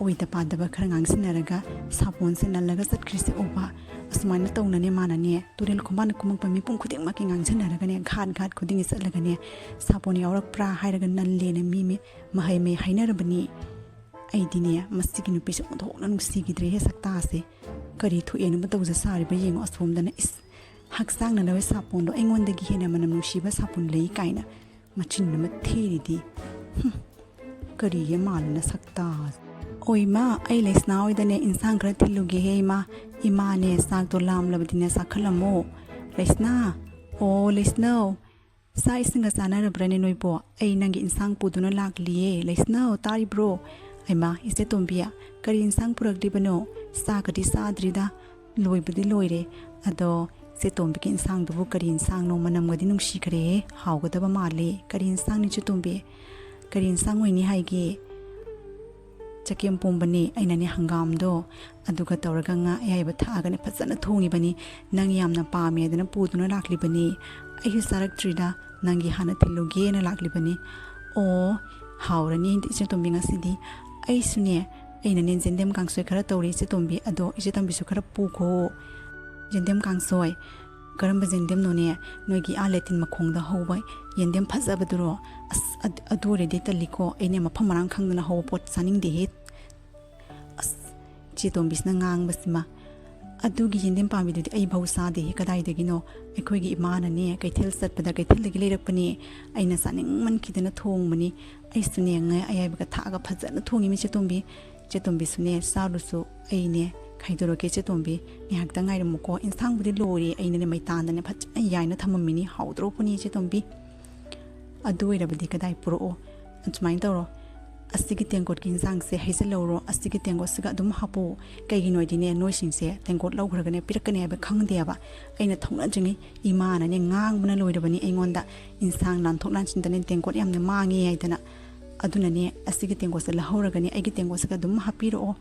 ꯑꯣꯏꯗ ꯄꯥꯗꯕ ꯈꯔ ꯉꯥꯡꯁꯤꯟꯅꯔꯒ ꯁꯥꯄꯣꯟꯁꯦ ꯅꯜꯂꯒ ꯆꯠꯈ꯭ꯔꯤꯁꯦ ꯎꯕ꯫ ꯑꯁꯨꯃꯥꯏꯅ ꯇꯧꯅꯅꯦ ꯃꯥꯅꯅꯦ, ꯇꯨꯔꯦꯜ ꯈꯣꯡꯕꯥꯟꯗ ꯀꯨꯝꯃꯛꯄ ꯃꯤꯄꯨꯝ ꯈꯨꯗꯤꯡꯃꯛꯀꯤ ꯉꯥꯡꯁꯤꯟꯅꯔꯒꯅꯦ, ꯘꯥꯠ ꯘꯥꯠ ꯈꯨꯗꯤꯡꯒꯤ ꯆꯠꯂꯒꯅꯦ, ꯁꯥꯄꯣꯟ ꯌꯥꯎꯔꯛꯄ꯭ꯔꯥ ꯍꯥꯏꯔꯒ ꯅꯜꯂꯦꯅ ꯃꯤ, ꯃꯤ ꯃꯍꯩ ꯃꯍꯩ ꯍꯥꯏꯅꯔꯕꯅꯤ꯫ ꯑꯩꯗꯤꯅꯦ ꯃꯁꯤꯒꯤ ꯅꯨꯄꯤꯁꯦ ꯑꯣꯟꯊꯣꯛꯅ ꯅꯨꯡꯁꯤꯈꯤꯗ꯭ꯔꯦꯍꯦ ꯁꯛꯇꯥꯁꯦ꯫ ꯀꯔꯤ ꯊꯣꯛꯑꯦꯅꯕꯨ ꯇꯧꯖ ꯁꯥꯔꯤꯕ ꯌꯦꯡꯉꯣ ꯑꯁꯣꯝꯗꯅ꯫ ꯏꯁ, ꯍꯛꯆꯥꯡꯅ ꯂꯧꯋꯦ ꯁꯥꯄꯣꯟꯗꯣ, ꯑꯩꯉꯣꯟꯗꯒꯤ ꯍꯦꯟꯅ ꯃꯅꯝ ꯅꯨꯡꯁꯤꯕ ꯁꯥꯄꯣꯟ ꯂꯩ ꯀꯥꯏꯅ ꯃꯆꯤꯟ ꯑꯃ ꯊꯤꯔꯤꯗꯤ꯫ ꯍꯨꯝ, ꯀꯔꯤꯒꯤ ꯃꯥꯜꯂꯤꯅ ꯁꯛꯇꯥ? ꯑꯣ ꯏꯃꯥ, ꯑꯩ ꯂꯩꯁꯅꯥ ꯍꯣꯏꯗꯅꯦ ꯏꯟꯁꯥꯡ ꯈꯔ ꯊꯤꯜꯂꯨꯒꯦꯍꯦ ꯏꯃꯥ꯫ ꯏꯃꯥꯅꯦ ꯆꯥꯛꯇꯣ ꯂꯥꯝꯂꯕꯗꯤꯅꯦ ꯆꯥꯈꯠꯂꯝꯃꯣ꯫ ꯂꯩꯁꯅꯥ, ꯑꯣ ꯂꯩꯁꯅꯧ, ꯆꯥꯛ ꯏꯁꯤꯡꯒ ꯆꯥꯅꯔꯕ꯭ꯔꯅꯦ ꯅꯣꯏꯕꯣ? ꯑꯩ ꯅꯪꯒꯤ ꯏꯟꯁꯥꯡ ꯄꯨꯗꯨꯅ ꯂꯥꯛꯂꯤꯌꯦ꯫ ꯂꯩꯁꯅꯧ, ꯇꯥꯔꯤꯕ꯭ꯔꯣ? ꯍꯩꯃꯥ, ꯏꯆꯦ ꯇꯣꯝꯕꯤ, ꯀꯔꯤ ꯏꯟꯁꯥꯡ ꯄꯨꯔꯛꯂꯤꯕꯅꯣ? ꯆꯥꯒꯗꯤ ꯆꯥꯗ꯭ꯔꯤꯗ, ꯂꯣꯏꯕꯗꯤ ꯂꯣꯏꯔꯦ꯫ ꯑꯗꯣ ꯏꯆꯦ ꯇꯣꯝꯕꯤꯒꯤ ꯏꯟꯁꯥꯡꯗꯨꯕꯨ ꯀꯔꯤ ꯏꯟꯁꯥꯡꯅꯣ? ꯃꯅꯝꯒꯗꯤ ꯅꯨꯡꯁꯤꯈ꯭ꯔꯦꯍꯦ, ꯍꯥꯎꯒꯗꯕ ꯃꯥꯜꯂꯦ꯫ ꯀꯔꯤ ꯏꯟꯁꯥꯡꯅꯣ ꯏꯆꯦ ꯇꯣꯝꯕꯤ? ꯀꯔꯤ ꯏꯟꯁꯥꯡ ꯑꯣꯏꯅꯤ ꯍꯥꯏꯒꯦ? ꯆꯒꯦꯝ ꯄꯣꯝꯕꯅꯦ꯫ ꯑꯩꯅꯅꯦ ꯍꯪꯒꯥꯝꯗꯣ ꯑꯗꯨꯒ ꯇꯧꯔꯒ ꯉꯥ ꯑꯌꯥꯏꯕ ꯊꯥꯛꯑꯒꯅꯦ ꯐꯖꯅ ꯊꯣꯡꯉꯤꯕꯅꯤ꯫ ꯅꯪ ꯌꯥꯝꯅ ꯄꯥꯝꯃꯦꯗꯅ ꯄꯨꯗꯨꯅ ꯂꯥꯛꯂꯤꯕꯅꯤ꯫ ꯑꯩꯁꯨ ꯆꯥꯔꯛꯇ꯭ꯔꯤꯗ, ꯅꯪꯒꯤ ꯍꯥꯟꯅ ꯊꯤꯜꯂꯨꯒꯦꯅ ꯂꯥꯛꯂꯤꯕꯅꯤ꯫ ꯑꯣ, ꯍꯥꯎꯔꯅꯤ ꯏꯆꯦ ꯇꯣꯝꯕꯤ ꯉꯁꯤꯗꯤ꯫ ꯑꯩꯁꯨꯅꯦ, ꯑꯩꯅꯅꯦ ꯌꯦꯟꯗꯦꯝ ꯀꯥꯡꯁꯣꯏ ꯈꯔ ꯇꯧꯔꯤ ꯏꯆꯦ ꯇꯣꯝꯕꯤ, ꯑꯗꯣ ꯏꯆꯦ ꯇꯣꯝꯕꯤꯁꯨ ꯈꯔ ꯄꯨꯈꯣ꯫ "ꯌꯦꯟꯗꯦꯝ ꯀꯥꯡꯁꯣꯏ? ꯀꯔꯝꯕ ꯌꯦꯟꯗꯦꯝꯅꯣꯅꯦ? ꯅꯣꯏꯒꯤ ꯑꯥ ꯂꯦꯇꯤꯟ ꯃꯈꯣꯡꯗ ꯍꯧꯕ ꯌꯦꯟꯗꯦꯝ ꯐꯖꯕꯗꯨꯔꯣ? ꯑꯁ, ꯑꯗ-, ꯑꯗꯨ ꯑꯣꯏꯔꯗꯤ ꯇꯜꯂꯤꯀꯣ, ꯑꯩꯅꯦ ꯃꯐꯝ ꯃꯔꯥꯡ ꯈꯪꯗꯅ ꯍꯧꯕ ꯄꯣꯠ ꯆꯥꯅꯤꯡꯗꯦꯍꯦ"꯫ ꯑꯁ, ꯆꯦ ꯇꯣꯝꯕꯤꯁꯤꯅ ꯉꯥꯡꯕꯁꯤꯃ, "ꯑꯗꯨꯒꯤ ꯌꯦꯟꯗꯦꯝ ꯄꯥꯝꯕꯤꯗꯨꯗꯤ ꯑꯩ ꯐꯥꯎ ꯆꯥꯗꯦꯍꯦ, ꯀꯗꯥꯏꯗꯒꯤꯅꯣ? ꯑꯩꯈꯣꯏꯒꯤ ꯏꯃꯥꯅꯅꯦ ꯀꯩꯊꯦꯜ ꯆꯠꯄꯗ ꯀꯩꯊꯦꯜꯗꯒꯤ ꯂꯩꯔꯛꯄꯅꯦ, ꯑꯩꯅ ꯆꯥꯅꯤꯡꯃꯟꯈꯤꯗꯅ ꯊꯣꯡꯕꯅꯤ꯫ ꯑꯩꯁꯨꯅꯦ ꯉꯥ ꯑꯌꯥꯏꯕꯒ ꯊꯥꯛꯑꯒ ꯐꯖꯅ ꯊꯣꯡꯉꯤꯃꯤ ꯆꯦ ꯇꯣꯝꯕꯤ꯫ ꯆꯦ ꯇꯣꯝꯕꯤꯁꯨꯅꯦ ꯆꯥꯔꯨꯁꯨ, ꯑꯩꯅꯦ ꯈꯥꯏꯗꯣꯔꯛꯀꯦ ꯆꯦ ꯇꯣꯝꯕꯤ, ꯉꯥꯏꯍꯥꯛꯇꯪ ꯉꯥꯏꯔꯝꯃꯨꯀꯣ, ꯏꯟꯁꯥꯡꯕꯨꯗꯤ ꯂꯣꯏꯔꯦ, ꯑꯩꯅꯅꯦ ꯃꯩꯇꯥꯟꯗꯅꯦ ꯐꯖꯅ ꯌꯥꯏꯅ ꯊꯝꯃꯝꯃꯤꯅꯤ, ꯍꯥꯎꯗ꯭ꯔꯣ ꯄꯣꯠꯅꯤ ꯆꯦ ꯇꯣꯝꯕꯤ꯫ ꯑꯗꯨ ꯑꯣꯏꯔꯕꯗꯤ ꯀꯗꯥꯏ ꯄꯨꯔꯛꯑꯣ, ꯑꯗꯨꯃꯥꯏꯅ ꯇꯧꯔꯣ, ꯑꯁꯤꯒꯤ ꯇꯦꯡꯀꯣꯠꯀꯤ ꯏꯟꯁꯥꯡꯁꯦ ꯍꯩꯖꯤꯜꯍꯧꯔꯣ, ꯑꯁꯤꯒꯤ ꯇꯦꯡꯀꯣꯠꯁꯤꯒ ꯑꯗꯨꯝ ꯍꯥꯞꯄꯣ꯫ ꯀꯩꯒꯤꯅꯣ ꯍꯥꯏꯗꯤꯅꯦ, ꯅꯣꯏꯁꯤꯡꯁꯦ ꯇꯦꯡꯀꯣꯠ ꯂꯧꯈ꯭ꯔꯒꯅꯦ ꯄꯤꯔꯛꯀꯅꯤ ꯍꯥꯏꯕ ꯈꯪꯗꯦꯕ꯫ ꯑꯩꯅ ꯊꯣꯛꯅꯗ꯭ꯔꯤꯉꯩ ꯏꯃꯥꯅꯅꯦ ꯉꯥꯡꯕꯅ ꯂꯣꯏꯔꯕꯅꯤ ꯑꯩꯉꯣꯟꯗ, ꯏꯟꯁꯥꯡ ꯂꯥꯟꯊꯣꯛ ꯂꯥꯟꯁꯤꯟꯗꯅꯦ ꯇꯦꯡꯀꯣꯠ ꯌꯥꯝꯅ ꯃꯥꯡꯉꯦ ꯍꯥꯏꯗꯅ꯫ ꯑꯗꯨꯅꯅꯦ ꯑꯁꯤꯒꯤ ꯇꯦꯡꯀꯣꯠꯁꯦ ꯂꯧꯍꯧꯔꯒꯅꯦ ꯑꯩꯒꯤ ꯇꯦꯡꯀꯣꯠꯁꯤꯒ ꯑꯗꯨꯝ ꯍꯥꯞꯄꯤꯔꯛꯑꯣ,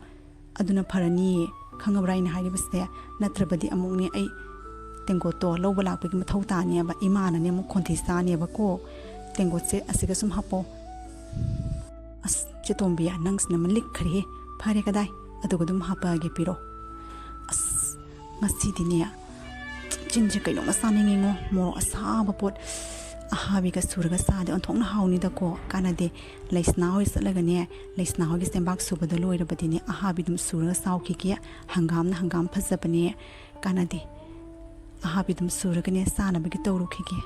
ꯑꯗꯨꯅ ꯐꯔꯅꯤꯌꯦ꯫ ꯈꯪꯉꯕ꯭ꯔꯥ ꯑꯩꯅ ꯍꯥꯏꯔꯤꯕꯁꯦ? ꯅꯠꯇ꯭ꯔꯕꯗꯤ ꯑꯃꯨꯛꯅꯦ ꯑꯩ ꯇꯦꯡꯀꯣꯠꯇꯣ ꯂꯧꯕ ꯂꯥꯛꯄꯒꯤ ꯃꯊꯧ ꯇꯥꯅꯦꯕ, ꯏꯃꯥꯅꯅꯦ ꯑꯃꯨꯛ ꯈꯣꯟꯊꯤ ꯆꯥꯅꯦꯕꯀꯣ꯫ ꯇꯦꯡꯀꯣꯠꯁꯦ ꯑꯁꯤꯒ ꯁꯨꯝ ꯍꯥꯞꯄꯣ꯫ ꯑꯁ, ꯆꯦ ꯇꯣꯝꯕꯤ, ꯅꯪꯁꯤꯅ ꯑꯃ ꯂꯤꯛꯈ꯭ꯔꯦꯍꯦ꯫ ꯐꯔꯦ, ꯀꯗꯥꯏ, ꯑꯗꯨꯒ ꯑꯗꯨꯝ ꯍꯥꯞꯄꯛꯑꯒꯦ, ꯄꯤꯔꯣ꯫ ꯑꯁ, ꯉꯁꯤꯗꯤꯅꯦ ꯆꯤꯟꯁꯦ ꯀꯩꯅꯣꯝꯃ ꯆꯥꯅꯤꯡꯉꯤꯉꯣ, ꯃꯣꯔꯣꯛ ꯑꯁꯥꯕ ꯄꯣꯠ꯫ ꯑꯍꯥꯕꯤꯒ ꯁꯨꯔꯒ ꯆꯥꯗꯤ ꯑꯣꯟꯊꯣꯛꯅ ꯍꯥꯎꯅꯤꯗꯀꯣ꯫ ꯀꯥꯟꯅꯗꯦ, ꯂꯩꯁꯅꯥ ꯍꯣꯏ ꯆꯠꯂꯒꯅꯦ, ꯂꯩꯁꯅꯥ ꯍꯣꯏꯒꯤ ꯆꯦꯡꯕꯥꯛ ꯁꯨꯕꯗꯣ ꯂꯣꯏꯔꯕꯗꯤꯅꯦ, ꯑꯍꯥꯕꯤ ꯑꯗꯨꯝ ꯁꯨꯔꯒ ꯆꯥꯎꯈꯤꯒꯦ꯫ ꯍꯪꯒꯥꯝꯅ ꯍꯪꯒꯥꯝ ꯐꯖꯕꯅꯦ꯫ ꯀꯥꯟꯅꯗꯦ, ꯑꯍꯥꯕꯤ ꯑꯗꯨꯝ ꯁꯨꯔꯒꯅꯦ ꯆꯥꯅꯕꯒꯤ ꯇꯧꯔꯨꯈꯤꯒꯦ꯫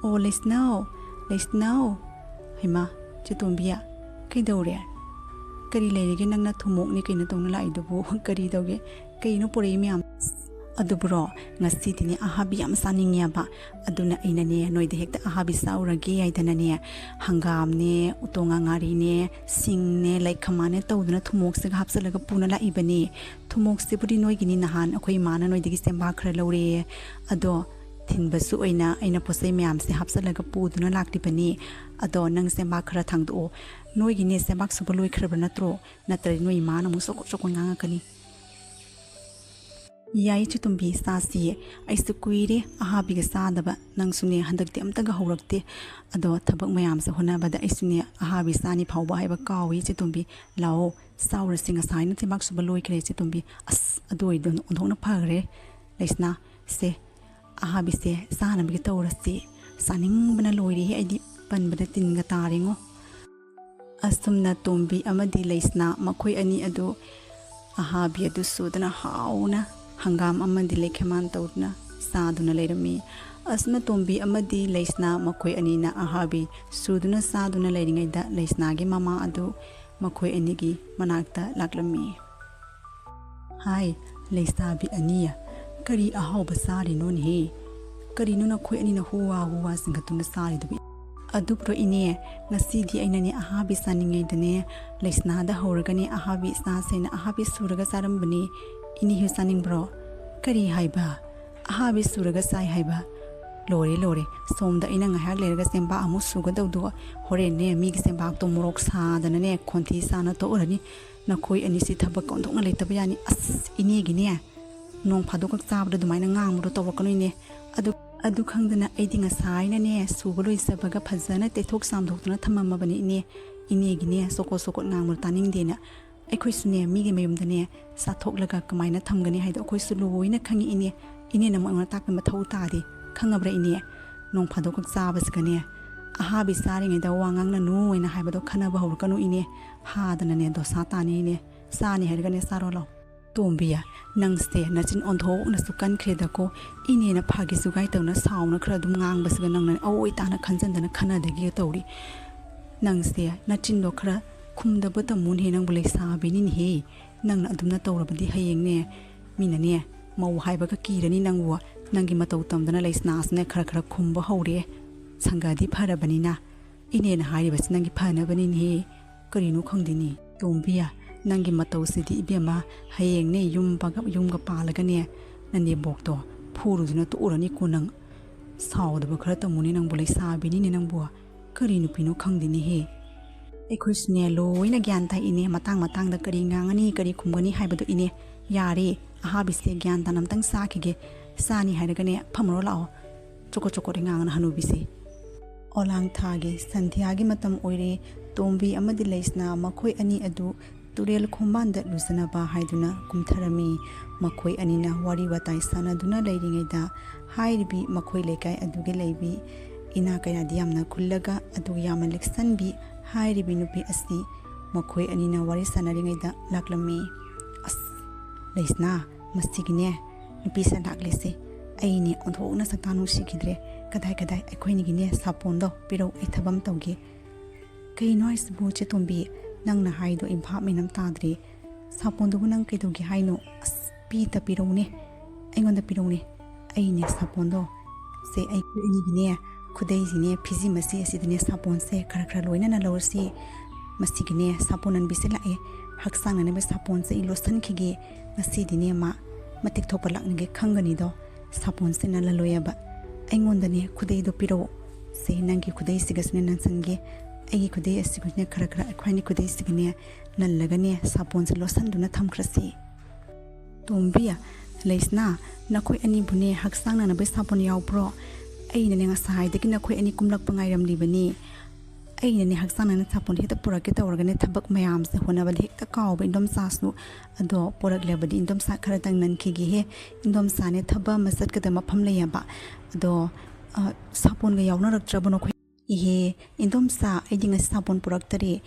ꯑꯣ, ꯂꯩꯁꯅꯥꯎ, ꯂꯩꯁꯅꯥꯎ꯫ ꯍꯩꯃꯥ, ꯆꯦ ꯇꯣꯝꯕꯤ, ꯀꯩꯗꯧꯔꯦ? ꯀꯔꯤ ꯂꯩꯔꯒꯦ? ꯅꯪꯅ ꯊꯨꯝꯃꯣꯛꯅꯤ ꯀꯩꯅꯣ ꯇꯧꯅ ꯂꯥꯛꯏꯗꯨꯕꯨ? ꯀꯔꯤ ꯇꯧꯒꯦ? ꯀꯩꯅꯣ ꯄꯨꯔꯛꯏ ꯃꯌꯥꯝ? ꯑꯗꯨꯕꯨꯔꯣ, ꯉꯁꯤꯗꯤꯅꯦ ꯑꯍꯥꯕꯤ ꯌꯥꯝ ꯆꯥꯅꯤꯡꯉꯦꯕ, ꯑꯗꯨꯅ ꯑꯩꯅꯅꯦ ꯅꯣꯏꯗ ꯍꯦꯛꯇ ꯑꯍꯥꯕꯤ ꯆꯥꯎꯔꯒꯦ ꯍꯥꯏꯗꯅꯅꯦ, ꯍꯪꯒꯥꯝꯅꯦ, ꯎꯇꯣꯡ ꯉꯥꯔꯤꯅꯦ, ꯁꯤꯡꯅꯦ, ꯂꯩꯈꯃꯥꯅꯦ ꯇꯧꯗꯅ ꯊꯨꯝꯃꯣꯛꯁꯤꯒ ꯍꯥꯞꯆꯤꯜꯂꯒ ꯄꯨꯅ ꯂꯥꯛꯏꯕꯅꯦ꯫ ꯊꯨꯝꯃꯣꯛꯁꯤꯕꯨꯗꯤ ꯅꯣꯏꯒꯤꯅꯤ, ꯅꯍꯥꯟ ꯑꯩꯈꯣꯏ ꯏꯃꯥꯅ ꯅꯣꯏꯗꯒꯤ ꯆꯦꯡꯕꯥꯛ ꯈꯔ ꯂꯧꯔꯛꯑꯦ, ꯑꯗꯣ ꯊꯤꯟꯕꯁꯨ ꯑꯣꯏꯅ ꯑꯩꯅ ꯄꯣꯠꯆꯩ ꯃꯌꯥꯝꯁꯦ ꯍꯥꯞꯆꯤꯜꯂꯒ ꯄꯨꯗꯨꯅ ꯂꯥꯛꯂꯤꯕꯅꯤ꯫ ꯑꯗꯣ ꯅꯪ ꯆꯦꯡꯕꯥꯛ ꯈꯔ ꯊꯥꯡꯗꯣꯛꯑꯣ꯫ ꯅꯣꯏꯒꯤꯅꯦ ꯆꯦꯡꯕꯥꯛ ꯁꯨꯕ ꯂꯣꯏꯈ꯭ꯔꯕ ꯅꯠꯇ꯭ꯔꯣ? ꯅꯠꯇ꯭ꯔꯗꯤ ꯅꯣꯏ ꯏꯃꯥꯅ ꯑꯃꯨꯛ ꯆꯣꯀꯣꯠ ꯆꯣꯀꯣꯠ ꯉꯥꯡꯉꯛꯀꯅꯤ꯫ ꯌꯥꯏ ꯆꯦ ꯇꯣꯝꯕꯤ, ꯆꯥꯁꯤꯌꯦ꯫ ꯑꯩꯁꯨ ꯀꯨꯏꯔꯦ ꯑꯍꯥꯕꯤꯒ ꯆꯥꯗꯕ꯫ ꯅꯪꯁꯨꯅꯦ ꯍꯟꯗꯛꯇꯤ ꯑꯝꯇꯒ ꯍꯧꯔꯛꯇꯦ꯫ ꯑꯗꯣ ꯊꯕꯛ ꯃꯌꯥꯝꯁꯦ ꯍꯣꯠꯅꯕꯗ ꯑꯩꯁꯨꯅꯦ ꯑꯍꯥꯕꯤ ꯆꯥꯅꯤ ꯐꯥꯎꯕ ꯍꯥꯏꯕ ꯀꯥꯎꯏ ꯆꯦ ꯇꯣꯝꯕꯤ꯫ ꯂꯥꯛꯑꯣ, ꯆꯥꯎꯔꯁꯤ, ꯉꯁꯥꯏꯅ ꯆꯦꯡꯕꯥꯛ ꯁꯨꯕ ꯂꯣꯏꯈ꯭ꯔꯦ ꯆꯦ ꯇꯣꯝꯕꯤ꯫ ꯑꯁ, ꯑꯗꯨ ꯑꯣꯏꯔꯗꯤ ꯑꯣꯟꯊꯣꯛꯅ ꯐꯈ꯭ꯔꯦ꯫ ꯂꯩꯁꯅꯥ, ꯁꯦ, ꯑꯍꯥꯕꯤꯁꯦ ꯆꯥꯅꯕꯒꯤ ꯇꯧꯔꯁꯤ꯫ ꯆꯥꯅꯤꯡꯕꯅ ꯂꯣꯏꯔꯦ ꯑꯩꯗꯤ, ꯄꯟꯕꯗ ꯇꯤꯟꯒ ꯇꯥꯔꯦꯉꯣ꯫ ꯑꯁꯨꯝꯅ ꯇꯣꯝꯕꯤ ꯑꯃꯗꯤ ꯂꯩꯁꯅꯥ ꯃꯈꯣꯏ ꯑꯅꯤ ꯑꯗꯨ ꯑꯍꯥꯕꯤ ꯑꯗꯨ ꯁꯨꯗꯨꯅ ꯍꯥꯎꯅ ꯍꯪꯒꯥꯝ ꯑꯃꯗꯤ ꯂꯩꯈꯦꯃꯥꯟ ꯇꯧꯗꯨꯅ ꯆꯥꯗꯨꯅ ꯂꯩꯔꯝꯃꯤ꯫ ꯑꯁꯨꯝꯅ ꯇꯣꯝꯕꯤ ꯑꯃꯗꯤ ꯂꯩꯁꯅꯥ ꯃꯈꯣꯏ ꯑꯅꯤꯅ ꯑꯍꯥꯕꯤ ꯁꯨꯗꯨꯅ ꯆꯥꯗꯨꯅ ꯂꯩꯔꯤꯉꯩꯗ ꯂꯩꯁꯅꯥꯒꯤ ꯃꯃꯥ ꯑꯗꯨ ꯃꯈꯣꯏ ꯑꯅꯤꯒꯤ ꯃꯅꯥꯛꯇ ꯂꯥꯛꯂꯝꯃꯤ꯫ "ꯍꯥꯏ, ꯂꯩꯁꯥꯕꯤ ꯑꯅꯤ, ꯀꯔꯤ ꯑꯍꯥꯎꯕ ꯆꯥꯔꯤꯅꯣꯅꯦꯍꯦ? ꯀꯔꯤꯅꯣ ꯅꯈꯣꯏ ꯑꯅꯤꯅ ꯍꯨꯋꯥ ꯍꯨꯋꯥ ꯆꯤꯡꯈꯠꯇꯨꯅ ꯆꯥꯔꯤꯗꯨꯕꯨ?" "ꯑꯗꯨꯕꯨꯔꯣ ꯏꯅꯦ, ꯉꯁꯤꯗꯤ ꯑꯩꯅꯅꯦ ꯑꯍꯥꯕꯤ ꯆꯥꯅꯤꯡꯉꯩꯗꯅꯦ ꯂꯩꯁꯅꯥꯗ ꯍꯧꯔꯒꯅꯦ ꯑꯍꯥꯕꯤ ꯆꯥꯁꯦꯅ ꯑꯍꯥꯕꯤ ꯁꯨꯔꯒ ꯆꯥꯔꯝꯕꯅꯤ꯫ ꯏꯅꯦ ꯍꯣꯏ ꯆꯥꯅꯤꯡꯕ꯭ꯔꯣ?" "ꯀꯔꯤ ꯍꯥꯏꯕ? ꯑꯍꯥꯕꯤ ꯁꯨꯔꯒ ꯆꯥꯏ ꯍꯥꯏꯕ? ꯂꯣꯏꯔꯦ, ꯂꯣꯏꯔꯦ꯫ ꯁꯣꯝꯗ ꯑꯩꯅ ꯉꯥꯏꯍꯥꯛ ꯂꯩꯔꯒ ꯆꯦꯡꯕꯥꯛ ꯑꯃꯨꯛ ꯁꯨꯒꯗꯧꯗꯣ, ꯍꯣꯔꯦꯟꯅꯦ ꯃꯤꯒꯤ ꯆꯦꯡꯕꯥꯛꯇꯣ ꯃꯣꯔꯣꯛ ꯁꯥꯗꯅꯅꯦ ꯈꯣꯟꯊꯤ ꯆꯥꯅ ꯇꯣꯛꯎꯔꯅꯤ꯫ ꯅꯈꯣꯏ ꯑꯅꯤꯁꯤ ꯊꯕꯛ ꯑꯣꯟꯊꯣꯛꯅ ꯂꯩꯇꯕ ꯌꯥꯅꯤ꯫ ꯑꯁ, ꯏꯅꯦꯒꯤꯅꯦ ꯅꯣꯡ ꯐꯥꯗꯣꯛꯈꯛ ꯆꯥꯕꯗ ꯑꯗꯨꯃꯥꯏꯅ ꯉꯥꯡꯕꯗꯣ ꯇꯧꯔꯛꯀꯅꯨ ꯏꯅꯦ꯫ ꯑꯗꯨ, ꯑꯗꯨ ꯈꯪꯗꯅ ꯑꯩꯗꯤ ꯉꯁꯥꯏꯅꯅꯦ ꯁꯨꯕ ꯂꯣꯏꯖꯕꯒ ꯐꯖꯅ ꯇꯩꯊꯣꯛ ꯆꯥꯝꯊꯣꯛꯇꯨꯅ ꯊꯝꯃꯝꯃꯕꯅꯤ ꯏꯅꯦ꯫ ꯏꯅꯦꯒꯤꯅꯦ ꯆꯣꯀꯣꯠ ꯆꯣꯀꯣꯠ ꯉꯥꯡꯕꯗꯣ ꯇꯥꯅꯤꯡꯗꯦꯅ꯫ ꯑꯩꯈꯣꯏꯁꯨꯅꯦ ꯃꯤꯒꯤ ꯃꯌꯨꯝꯗꯅꯦ ꯆꯥꯊꯣꯛꯂꯒ ꯀꯃꯥꯏꯅ ꯊꯝꯒꯅꯤ ꯍꯥꯏꯗꯣ ꯑꯩꯈꯣꯏꯁꯨ ꯂꯣꯏꯅ ꯈꯪꯉꯤ ꯏꯅꯦ꯫ ꯏꯅꯦꯅ ꯑꯃꯨꯛ ꯑꯩꯉꯣꯟꯗ ꯇꯥꯛꯄ ꯃꯊꯧ ꯇꯥꯗꯦ꯫ ꯈꯪꯉꯕ꯭ꯔꯥ ꯏꯅꯦ? ꯅꯣꯡ ꯐꯥꯗꯣꯛꯈꯛ ꯆꯥꯕꯁꯤꯒꯅꯦ ꯑꯍꯥꯕꯤ ꯆꯥꯔꯤꯉꯩꯗ ꯋꯥ ꯉꯥꯡꯅꯅꯨ ꯍꯥꯏꯅ ꯍꯥꯏꯕꯗꯣ ꯈꯟꯅꯕ ꯍꯧꯔꯛꯀꯅꯨ ꯏꯅꯦ꯫ ꯍꯥꯗꯅꯅꯦ ꯗꯣꯁꯥ ꯇꯥꯅꯤ ꯏꯅꯦ꯫ ꯆꯥꯅꯤ ꯍꯥꯏꯔꯒꯅꯦ ꯆꯥꯔꯣ ꯂꯥꯎ꯫ ꯇꯣꯝꯕꯤ, ꯅꯪꯁꯦ ꯅꯆꯤꯟ ꯑꯣꯟꯊꯣꯛꯅꯁꯨ ꯀꯟꯈ꯭ꯔꯦꯗꯀꯣ꯫ ꯏꯅꯦꯅ ꯐꯥꯒꯤ ꯖꯨꯒꯥꯏ ꯇꯧꯅ ꯁꯥꯎꯅ ꯈꯔ ꯑꯗꯨꯝ ꯉꯥꯡꯕꯁꯤꯒ ꯅꯪꯅ ꯑꯑꯣꯏ ꯇꯥꯅ ꯈꯟꯖꯟꯗꯅ ꯈꯟꯅꯗꯒꯦ ꯇꯧꯔꯤ꯫ ꯅꯪꯁꯦ ꯅꯆꯤꯟꯗꯣ ꯈꯔ ꯈꯨꯝꯗꯕ ꯇꯝꯃꯨꯅꯦꯍꯦ ꯅꯪꯕꯨ, ꯂꯩꯁꯥꯕꯤꯅꯤꯅꯦꯍꯦ꯫ ꯅꯪꯅ ꯑꯗꯨꯝꯅ ꯇꯧꯔꯕꯗꯤ ꯍꯌꯦꯡꯅꯦ ꯃꯤꯅꯅꯦ ꯃꯧ ꯍꯥꯏꯕꯒ ꯀꯤꯔꯅꯤ ꯅꯪꯕꯨ꯫ ꯅꯪꯒꯤ ꯃꯇꯧ ꯇꯝꯗꯅ ꯂꯩꯁꯅꯥꯁꯤꯅ ꯈꯔ ꯈꯔ ꯈꯨꯝꯕ ꯍꯧꯔꯦ꯫ ꯁꯪꯒꯗꯤ ꯐꯔꯕꯅꯤꯅ꯫ ꯏꯅꯦꯅ ꯍꯥꯏꯔꯤꯕꯁꯤ ꯅꯪꯒꯤ ꯐꯅꯕꯅꯤꯅꯦꯍꯦ꯫ ꯀꯔꯤꯅꯣ ꯈꯪꯗꯦꯅꯦ꯫ ꯇꯣꯝꯕꯤ, ꯅꯪꯒꯤ ꯃꯇꯧꯁꯤꯗꯤ ꯏꯕꯦꯝꯃ, ꯍꯌꯦꯡꯅꯦ ꯌꯨꯝ ꯄꯥꯒ-, ꯌꯨꯝꯒ ꯄꯥꯜꯂꯒꯅꯦ ꯅꯅꯦꯝꯕꯣꯛꯇꯣ ꯐꯨꯔꯨꯗꯨꯅ ꯇꯣꯛꯎꯔꯅꯤꯀꯣ ꯅꯪ꯫ ꯁꯥꯎꯗꯕ ꯈꯔ ꯇꯝꯃꯨꯅꯦ ꯅꯪꯕꯨ, ꯂꯩꯁꯥꯕꯤꯅꯤꯅꯦ ꯅꯪꯕꯨ꯫ ꯀꯔꯤ ꯅꯨꯄꯤꯅꯣ ꯈꯪꯗꯦꯅꯦꯍꯦ꯫ ꯑꯩꯈꯣꯏꯁꯨꯅꯦ ꯂꯣꯏꯅ ꯒ꯭ꯌꯥꯟ ꯇꯥꯏ ꯏꯅꯦ, ꯃꯇꯥꯡ ꯃꯇꯥꯡꯗ ꯀꯔꯤ ꯉꯥꯡꯉꯅꯤ ꯀꯔꯤ ꯈꯨꯝꯒꯅꯤ ꯍꯥꯏꯕꯗꯣ ꯏꯅꯦ꯫ ꯌꯥꯔꯦ, ꯑꯍꯥꯕꯤꯁꯦ ꯒ꯭ꯌꯥꯟ ꯇꯥꯅ ꯑꯝꯇꯪ ꯆꯥꯈꯤꯒꯦ꯫ ꯆꯥꯅꯤ ꯍꯥꯏꯔꯒꯅꯦ ꯐꯝꯃꯔꯣ ꯂꯥꯛꯑꯣ꯫ ꯆꯣꯀꯣꯠ ꯆꯣꯀꯣꯠ ꯉꯥꯡꯉꯅ ꯍꯅꯨꯕꯤꯁꯦ꯫ ꯑꯣꯂꯥꯡ ꯊꯥꯒꯤ ꯁꯟꯙ꯭ꯌꯥꯒꯤ ꯃꯇꯝ ꯑꯣꯏꯔꯦ꯫ ꯇꯣꯝꯕꯤ ꯑꯃꯗꯤ ꯂꯩꯁꯅꯥ ꯃꯈꯣꯏ ꯑꯅꯤ ꯑꯗꯨ ꯇꯨꯔꯦꯜ ꯈꯣꯡꯕꯥꯟꯗ ꯂꯨꯖꯅꯕ ꯍꯥꯏꯗꯨꯅ ꯀꯨꯝꯊꯔꯝꯃꯤ꯫ ꯃꯈꯣꯏ ꯑꯅꯤꯅ ꯋꯥꯔꯤ ꯋꯥꯇꯥꯏ ꯁꯥꯟꯅꯗꯨꯅ ꯂꯩꯔꯤꯉꯩꯗ ꯍꯥꯏꯔꯤꯕꯤ ꯃꯈꯣꯏ ꯂꯩꯀꯥꯏ ꯑꯗꯨꯒꯤ ꯂꯩꯕꯤ ꯏꯅꯥ ꯀꯩꯔꯥꯗꯤ ꯌꯥꯝꯅ ꯈꯨꯜꯂꯒ ꯑꯗꯨꯒ ꯌꯥꯝꯅ ꯂꯤꯛꯁꯟꯕꯤ ꯍꯥꯏꯔꯤꯕꯤ ꯅꯨꯄꯤ ꯑꯁꯤ ꯃꯈꯣꯏ ꯑꯅꯤꯅ ꯋꯥꯔꯤ ꯁꯥꯟꯅꯔꯤꯉꯩꯗ ꯂꯥꯛꯂꯝꯃꯤ꯫ "ꯑꯁ, ꯂꯩꯁꯅꯥ, ꯃꯁꯤꯒꯤꯅꯦ ꯅꯨꯄꯤꯁꯦ ꯂꯥꯛꯂꯤꯁꯦ꯫ ꯑꯩꯅꯦ ꯑꯣꯟꯊꯣꯛꯅ ꯁꯛꯇꯥ ꯅꯨꯡꯁꯤꯈꯤꯗ꯭ꯔꯦ꯫ ꯀꯗꯥꯏ ꯀꯗꯥꯏ, ꯑꯩꯈꯣꯏꯅꯤꯒꯤꯅꯦ ꯁꯥꯄꯣꯟꯗꯣ ꯄꯤꯔꯧ, ꯑꯩ ꯊꯕꯛ ꯑꯃ ꯇꯧꯒꯦ"꯫ "ꯀꯩꯅꯣ ꯍꯥꯏꯁꯤꯕꯨ ꯆꯦ ꯇꯣꯝꯕꯤ? ꯅꯪꯅ ꯍꯥꯏꯗꯣ ꯑꯩ ꯚꯥꯞ ꯃꯦꯟ ꯑꯃ ꯇꯥꯗ꯭ꯔꯦ꯫ ꯁꯥꯄꯣꯟꯗꯨꯕꯨ ꯅꯪ ꯀꯩꯗꯧꯒꯦ ꯍꯥꯏꯅꯣ? ꯑꯁ, ꯄꯤꯇ ꯄꯤꯔꯧꯅꯦ, ꯑꯩꯉꯣꯟꯗ ꯄꯤꯔꯧꯅꯦ꯫ ꯑꯩꯅꯦ ꯁꯥꯄꯣꯟꯗꯣ, ꯁꯦ, ꯑꯩ ꯑꯅꯤꯒꯤꯅꯦ ꯈꯨꯗꯩꯁꯤꯅꯦ, ꯐꯤꯖꯤ ꯃꯆꯦ ꯑꯁꯤꯗꯅꯦ ꯁꯥꯄꯣꯟꯁꯦ ꯈꯔ ꯈꯔ ꯂꯣꯏꯅꯅ ꯂꯧꯔꯁꯤ꯫ ꯃꯁꯤꯒꯤꯅꯦ ꯁꯥꯄꯣꯟ ꯑꯟꯕꯤꯁꯦ ꯂꯥꯛꯑꯦ꯫ ꯍꯛꯆꯥꯡ ꯅꯥꯟꯅꯕ ꯁꯥꯄꯣꯟꯁꯦ ꯑꯩ ꯂꯣꯠꯁꯤꯟꯈꯤꯒꯦ꯫ ꯉꯁꯤꯗꯤꯅꯦ ꯃꯥ ꯃꯇꯤꯛ ꯊꯣꯛꯄ ꯂꯥꯛꯅꯤꯡꯒꯦ ꯈꯪꯒꯅꯤꯗꯣ꯫ ꯁꯥꯄꯣꯟꯁꯦ ꯅꯜꯍꯜꯂꯣꯏꯑꯕ꯫ ꯑꯩꯉꯣꯟꯗꯅꯦ ꯈꯨꯗꯩꯗꯣ ꯄꯤꯔꯛꯑꯣ꯫ ꯁꯦ, ꯅꯪꯒꯤ ꯈꯨꯗꯩꯁꯤꯒꯁꯨꯅꯦ ꯅꯟꯁꯟꯒꯦ꯫ ꯑꯩꯒꯤ ꯈꯨꯗꯩ ꯑꯁꯤꯒꯅꯦ ꯈꯔ ꯈꯔ ꯑꯩꯈꯣꯏꯅꯤ ꯈꯨꯗꯩꯁꯤꯒꯅꯦ ꯅꯜꯂꯒꯅꯦ ꯁꯥꯄꯣꯟꯁꯦ ꯂꯣꯠꯁꯤꯟꯗꯨꯅ ꯊꯝꯈ꯭ꯔꯁꯤ"꯫ "ꯇꯣꯝꯕꯤ, ꯂꯩꯁꯅꯥ, ꯅꯈꯣꯏ ꯑꯅꯤꯕꯨꯅꯦ ꯍꯛꯆꯥꯡ ꯅꯥꯟꯅꯕꯒꯤ ꯁꯥꯄꯣꯟ ꯌꯥꯎꯕ꯭ꯔꯣ? ꯑꯩꯅꯅꯦ ꯉꯁꯥꯏꯗꯒꯤ ꯅꯈꯣꯏ ꯑꯅꯤ ꯀꯨꯝꯂꯛꯄ ꯉꯥꯏꯔꯝꯂꯤꯕꯅꯤ꯫ ꯑꯩꯅꯅꯦ ꯍꯛꯆꯥꯡ ꯅꯥꯟꯅ ꯁꯥꯄꯣꯟ ꯍꯦꯛꯇ ꯄꯨꯔꯛꯀꯦ ꯇꯧꯔꯒꯅꯦ ꯊꯕꯛ ꯃꯌꯥꯝꯁꯦ ꯍꯣꯠꯅꯕꯗ ꯍꯦꯛꯇ ꯀꯥꯎꯕ ꯏꯟꯗꯣꯝꯆꯥꯁꯨ꯫ ꯑꯗꯣ ꯄꯨꯔꯛꯂꯕꯗꯤ ꯏꯟꯗꯣꯝꯆꯥ ꯈꯔꯇꯪ ꯅꯟꯈꯤꯒꯦꯍꯦ꯫ ꯏꯟꯗꯣꯝꯆꯥꯅꯦ ꯊꯕꯛ ꯑꯃ ꯆꯠꯀꯗꯕ ꯃꯐꯝ ꯂꯩꯌꯦꯕ꯫ ꯑꯗꯣ, ꯑ, ꯁꯥꯄꯣꯟꯒ ꯌꯥꯎꯅꯔꯛꯇ꯭ꯔꯕꯣ ꯅꯈꯣꯏ?" "ꯏꯍꯦ, ꯏꯟꯗꯣꯝꯆꯥ, ꯑꯩꯗꯤ ꯉꯁꯤ ꯁꯥꯄꯣꯟ ꯄꯨꯔꯛꯇꯔꯦ꯫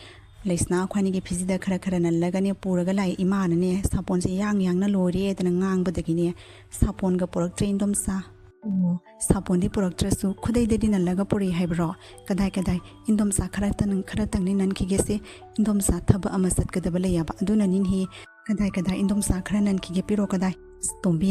ꯂꯩꯁꯅꯥ ꯑꯩꯈꯣꯏꯅꯤꯒꯤ ꯐꯤꯖꯤꯗ ꯈꯔ ꯈꯔ ꯅꯜꯂꯒꯅꯦ ꯄꯨꯔꯒ ꯂꯥꯛꯑꯦ꯫ ꯏꯃꯥꯅꯅꯦ ꯁꯥꯄꯣꯟꯁꯦ ꯌꯥꯡ ꯌꯥꯡꯅ ꯂꯣꯏꯔꯦꯗꯅ ꯉꯥꯡꯕꯗꯒꯤꯅꯦ ꯁꯥꯄꯣꯟꯒ ꯄꯨꯔꯛꯇ꯭ꯔꯦ ꯏꯟꯗꯣꯝꯆꯥ"꯫ "ꯑꯣ, ꯁꯥꯄꯣꯟꯗꯤ ꯄꯨꯔꯛꯇ꯭ꯔꯁꯨ ꯈꯨꯗꯩꯗꯗꯤ ꯅꯜꯂꯒ ꯄꯨꯔꯛꯏ ꯍꯥꯏꯕ꯭ꯔꯣ? ꯀꯗꯥꯏ ꯀꯗꯥꯏ, ꯏꯟꯗꯣꯝꯆꯥ ꯈꯔꯇꯪ, ꯈꯔꯇꯪꯅꯤ ꯅꯟꯈꯤꯒꯦꯁꯦ꯫ ꯏꯟꯗꯣꯝꯆꯥ ꯊꯕꯛ ꯑꯃ ꯆꯠꯀꯗꯕ ꯂꯩꯌꯦꯕ, ꯑꯗꯨꯅꯅꯤꯅꯦꯍꯦ꯫ ꯀꯗꯥꯏ ꯀꯗꯥꯏ, ꯏꯟꯗꯣꯝꯆꯥ ꯈꯔ ꯅꯟꯈꯤꯒꯦ, ꯄꯤꯔꯣ ꯀꯗꯥꯏ?" "ꯑꯁ, ꯇꯣꯝꯕꯤ,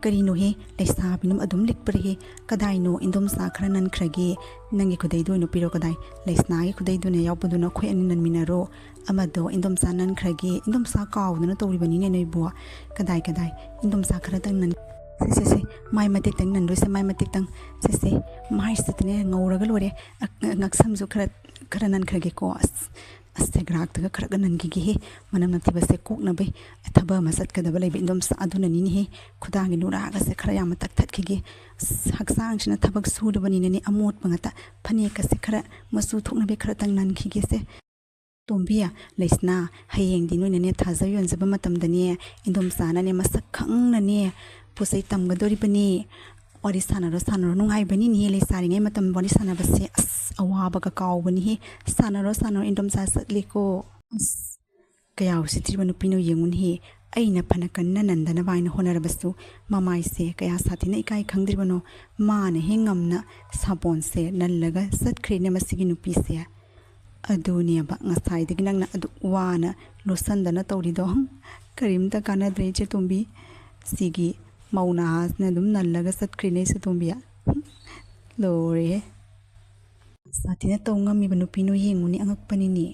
ꯀꯔꯤꯅꯣꯍꯦ? ꯂꯩꯁꯥꯕꯤꯅ ꯑꯗꯨꯝ ꯂꯤꯛꯄ꯭ꯔꯥꯍꯦ? ꯀꯗꯥꯏꯅꯣ ꯏꯟꯗꯣꯝꯆꯥ ꯈꯔ ꯅꯟꯈ꯭ꯔꯒꯦ? ꯅꯪꯒꯤ ꯈꯨꯗꯩꯗꯣ ꯑꯣꯏꯅ ꯄꯤꯔꯣ ꯀꯗꯥꯏ? ꯂꯩꯁꯅꯥꯒꯤ ꯈꯨꯗꯩꯗꯨꯅ ꯌꯥꯎꯕꯗꯨꯅ ꯑꯩꯈꯣꯏ ꯑꯅꯤ ꯅꯟꯃꯤꯟꯅꯔꯣ꯫ ꯑꯃꯗꯣ ꯏꯟꯗꯣꯝꯆꯥ ꯅꯟꯈ꯭ꯔꯒꯦ, ꯏꯟꯗꯣꯝꯆꯥ ꯀꯥꯎꯗꯅ ꯇꯧꯔꯤꯕꯅꯤꯅꯦ ꯅꯣꯏꯕꯨ꯫ ꯀꯗꯥꯏ ꯀꯗꯥꯏ, ꯏꯟꯗꯣꯝꯆꯥ ꯈꯔꯇꯪ ꯅꯟ-, ꯁꯦ, ꯁꯦ, ꯁꯦ, ꯃꯥꯏ ꯃꯇꯤꯛꯇꯪ ꯅꯟꯗꯣꯏꯁꯦ, ꯃꯥꯏ ꯃꯇꯤꯛꯇꯪ꯫ ꯁꯦ, ꯁꯦ, ꯃꯥꯏꯁꯤꯗꯅꯦ ꯉꯧꯔꯒ ꯂꯣꯏꯔꯦ꯫ ꯑ, ꯑ, ꯉꯛꯁꯝꯁꯨ ꯈꯔ, ꯈꯔ ꯅꯟꯈ꯭ꯔꯒꯦꯀꯣ꯫ ꯑꯁ, ꯑꯁ, ꯁꯦꯒ꯭ꯔꯥꯛꯇꯒ ꯈꯔꯒ ꯅꯟꯈꯤꯒꯦꯍꯦ꯫ ꯃꯅꯝ ꯅꯝꯊꯤꯕꯁꯦ ꯀꯣꯛꯅꯕꯩ ꯊꯕꯛ ꯑꯃ ꯆꯠꯀꯗꯕ ꯂꯩꯕ ꯏꯟꯗꯣꯝꯆꯥ ꯑꯗꯨꯅꯅꯤꯅꯦꯍꯦ꯫ ꯈꯨꯗꯥꯡꯒꯤ ꯅꯨꯔꯥꯒꯁꯦ ꯈꯔ ꯌꯥꯝꯅ ꯇꯛꯊꯠꯈꯤꯒꯦ꯫ ꯑꯁ, ꯍꯛꯆꯥꯡꯁꯤꯅ ꯊꯕꯛ ꯁꯨꯔꯕꯅꯤꯅꯅꯦ ꯑꯃꯣꯠꯄ ꯉꯥꯛꯇ꯫ ꯐꯅꯦꯛꯀꯁꯦ ꯈꯔ ꯃꯆꯨ ꯊꯣꯛꯅꯕꯩ ꯈꯔꯇꯪ ꯅꯟꯈꯤꯒꯦꯁꯦ"꯫ ꯇꯣꯝꯕꯤ, ꯂꯩꯁꯅꯥ, ꯍꯌꯦꯡꯗꯤ ꯅꯣꯏꯅꯅꯦ ꯊꯥꯖ ꯌꯣꯟꯖꯕ ꯃꯇꯝꯗꯅꯦ ꯏꯟꯗꯣꯝꯆꯥꯅꯅꯦ ꯃꯁꯛ ꯈꯪꯅꯅꯦ ꯄꯣꯠ ꯆꯩ ꯇꯝꯒꯗꯣꯔꯤꯕꯅꯤ꯫ ꯋꯥꯔꯤ ꯁꯥꯟꯅꯔꯣ ꯁꯥꯟꯅꯔꯣ, ꯅꯨꯡꯉꯥꯏꯕꯅꯤꯅꯦꯍꯦ ꯂꯩꯁꯥꯔꯤꯉꯩ ꯃꯇꯝ ꯋꯥꯔꯤ ꯁꯥꯟꯅꯕꯁꯦ꯫ ꯑꯁ, ꯑꯋꯥꯕꯒ ꯀꯥꯎꯕꯅꯤꯍꯦ꯫ ꯁꯥꯟꯅꯔꯣ ꯁꯥꯟꯅꯔꯣ, ꯏꯟꯗꯣꯝꯆꯥ ꯆꯠꯂꯦꯀꯣ꯫ ꯑꯁ, ꯀꯌꯥ ꯎꯁꯤꯠꯇ꯭ꯔꯤꯕ ꯅꯨꯄꯤꯅꯣ ꯌꯦꯡꯉꯨꯅꯦꯍꯦ꯫ ꯑꯩꯅ ꯐꯅ ꯀꯟꯅ ꯅꯟꯗꯅꯕ ꯍꯥꯏꯅ ꯍꯣꯠꯅꯔꯕꯁꯨ ꯃꯃꯥꯏꯁꯦ ꯀꯌꯥ ꯁꯥꯊꯤꯅ ꯏꯀꯥꯏ ꯈꯪꯗ꯭ꯔꯤꯕꯅꯣ꯫ ꯃꯥꯅ ꯍꯦꯛ ꯉꯝꯅ ꯁꯥꯄꯣꯟꯁꯦ ꯅꯜꯂꯒ ꯆꯠꯈ꯭ꯔꯦꯅꯦ ꯃꯁꯤꯒꯤ ꯅꯨꯄꯤꯁꯦ꯫ ꯑꯗꯨꯅꯦꯕ ꯉꯁꯥꯏꯗꯒꯤ ꯅꯪꯅ ꯑꯗꯨꯛ ꯋꯥꯅ ꯂꯣꯠꯁꯟꯗꯅ ꯇꯧꯔꯤꯗꯣ꯫ ꯀꯔꯤꯝꯇ ꯀꯥꯟꯅꯗ꯭ꯔꯦ ꯏꯆꯦ ꯇꯣꯝꯕꯤ꯫ ꯁꯤꯒꯤ ꯃꯧ ꯅꯍꯥꯁꯤꯅ ꯑꯗꯨꯝ ꯅꯜꯂꯒ ꯆꯠꯈ꯭ꯔꯤꯅꯦ ꯏꯆꯦ ꯇꯣꯝꯕꯤ꯫ ꯂꯣꯏꯔꯦꯍꯦ꯫ ꯁꯥꯊꯤꯅ ꯇꯧ ꯉꯝꯃꯤꯕ ꯅꯨꯄꯤꯅꯣ ꯌꯦꯡꯉꯨꯅꯦ, ꯑꯉꯛꯄꯅꯤꯅꯦ꯫